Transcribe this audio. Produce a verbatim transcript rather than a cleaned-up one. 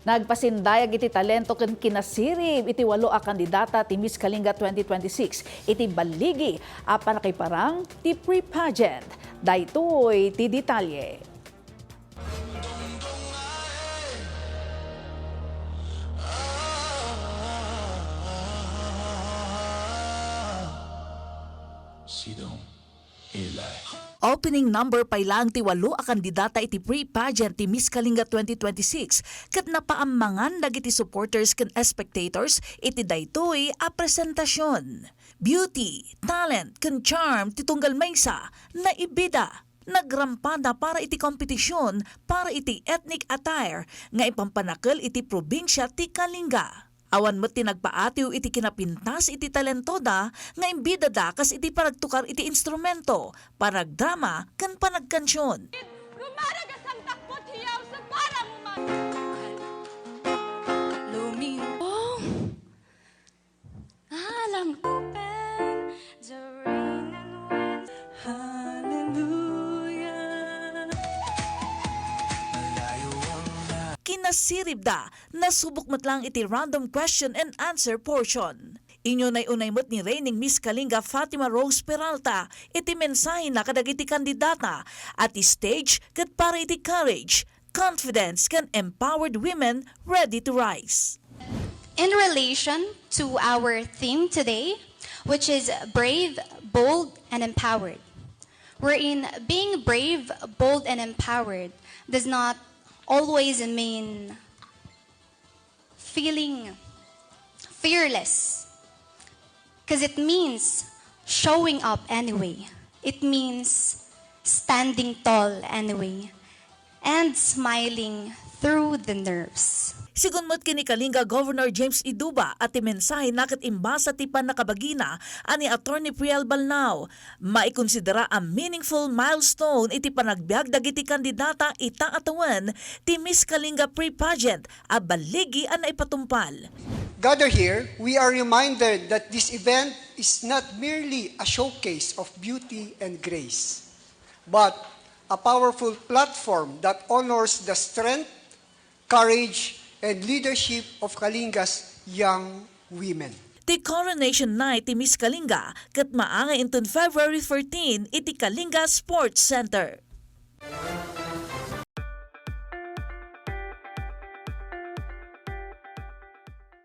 Nagpasindayag iti talento ken kinasirib iti walo a kandidata ti Miss Kalinga twenty twenty-six iti balligi a pannakaiparang ti pre-pageant. Daytoy ti detalye. Sidong Ilay. Opening number pay laeng ti walo a kandidata iti pre-pageant ti Miss Kalinga twenty twenty-six ket napaammangan dagiti supporters ken spectators iti daytoy a presentasion. Beauty, talent, ken charm ti tunggal maysa, naibida. Nagrampada para iti kompetision para iti ethnic attire nga ipampanakel iti probinsia ti Kalinga. Awan met ti nagpaatiw iti kinapintas iti talentoda nga imbidada kas iti panagtukar iti instrumento, panagdrama, ken panagkansion. Rumaragas ang takbot hiyaw sa parang umaga. Luming-, oh. Alam ko. Open the rain and wind. Hallelujah. Kinasiribda, nasubok met laeng iti random question and answer portion. Inunay-unay met ni reigning Miss Kalinga Fatima Rose Peralta iti mensahena kadagiti kandidata a ti stage ket para iti courage, confidence, ken empowered women ready to rise. In relation to our theme today, which is brave, bold, and empowered, wherein being brave, bold, and empowered does not always mean feeling fearless, because it means showing up anyway. It means standing tall anyway and smiling through the nerves. Sigun met ken ni Kalinga Governor James Iduba a ti mensahena ket imbasa ti pannakabagina a ni Attorney Priel Balnao, maikonsidera a meaningful milestone iti panagbiag dagiti kandidata ita a tawen ti Miss Kalinga pre-pageant a balligi a naipatungpal. Gather here, we are reminded that this event is not merely a showcase of beauty and grace, but a powerful platform that honors the strength, courage, and leadership of Kalinga's young women. Ti Coronation Night ti Miss Kalinga ket maangay inton February fourteen iti Kalinga Sports Center.